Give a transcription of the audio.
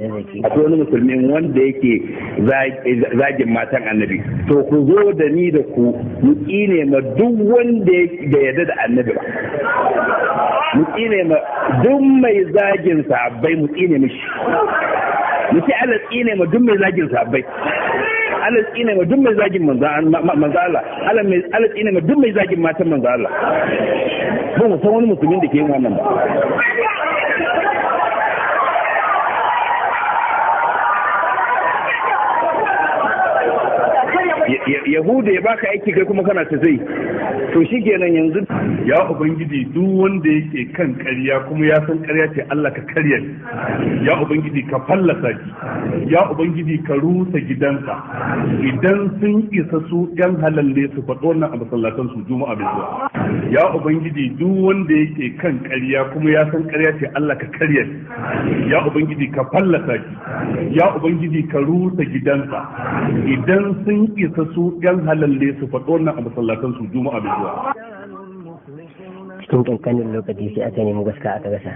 Akwai wani musulmi wanda yake zagin matan annabi. To ku zo da ni da ku mu tsine ma duk wanda da yarda da annabi ba. Mu tsine ma duk mai zagin sahabbai, mu tsine mishi. Mu ce Allah tsine ma duk mai zagin sahabbai. Allah tsine ma duk mai zagin manzo Allah. Allah tsine ma duk mai zagin matan manzo Allah. Ba mu san wani musulmin da ke yin wannan ba. Yahuda ya baka aiki, kai kuma kana ta zai. To shikenan yanzu. Ya Ubangiji, duk wanda yake kan ƙarya kuma ya san ƙarya ce, Allah ka karya shi. Ya Ubangiji, ka fallasa shi. Ya Ubangiji, ka rusa gidansa. Idan sun isa su yan halal ne, su faɗo wannan a masallatan su Juma'a mai zuwa. Ya Ubangiji, duk wanda yake kan ƙarya kuma ya san ƙarya ce, Allah ka karya shi. Ya Ubangiji, ka fallasa shi. Ya Ubangiji, ka rusa gidansa. Idan sun isa su yan halal ne, su faɗo wannan a masallatan su Juma'a mai zuwa. Cikin kankanin lokaci sai aka nemi gaska aka rasa.